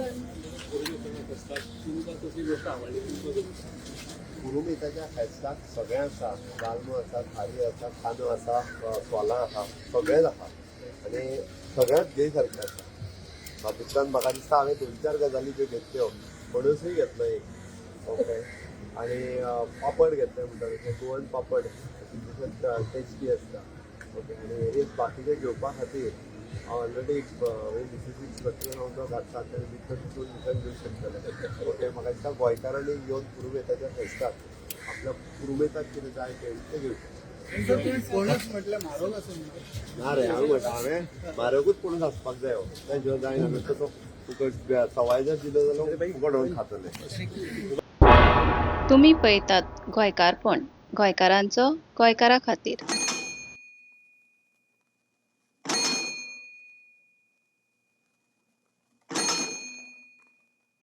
फेस्ताक तुमकां कसली गोश्ट आवडली तुमकां कशी? पुरुमेताच्या फेस्ताक सगळें आसा. गालमो आसा, थाळी आसा, कांदो आसा, सोलां आसा, सगळेंच आसा आनी सगळ्यांत घेय सारकें आसा. हातूंतल्यान म्हाका दिसता हांवें दोन चार गजाली ज्यो घेतल्यो, पणसूय घेतलो एक, ओके, आनी पापड घेतले म्हणटा तशें गोवन पापड तितून टेस्टी आसता, ओके. आनी वेरियस बाकीचे घेवपा खातीर हांव ऑलरेडी मिसीसीक इन्स्पेक्टर हांव तो धाडटा, आनी भितर तितून भितर घेवंक शकतले, ओके. म्हाका दिसता गोंयकारांनी येवन पुरुमेताच्या फेस्ताक आपल्या पुरुमेताक कितें जाय तें तें घेवचें. सर, तुम्ही पणस म्हटल्यार म्हारग आसा न्ही? ना रे, हांवें म्हणटा, हांवें म्हारगूच पणस आसपाक जाय हो. त्या शिवाय जायना. नुस्तो तो फुकट सवाय जर दिलो जाल्यार फुकट व्हरून खातले. तुमी पळयतात गोंयकारपण, गोंयकारांचो गोंयकारा खातीर.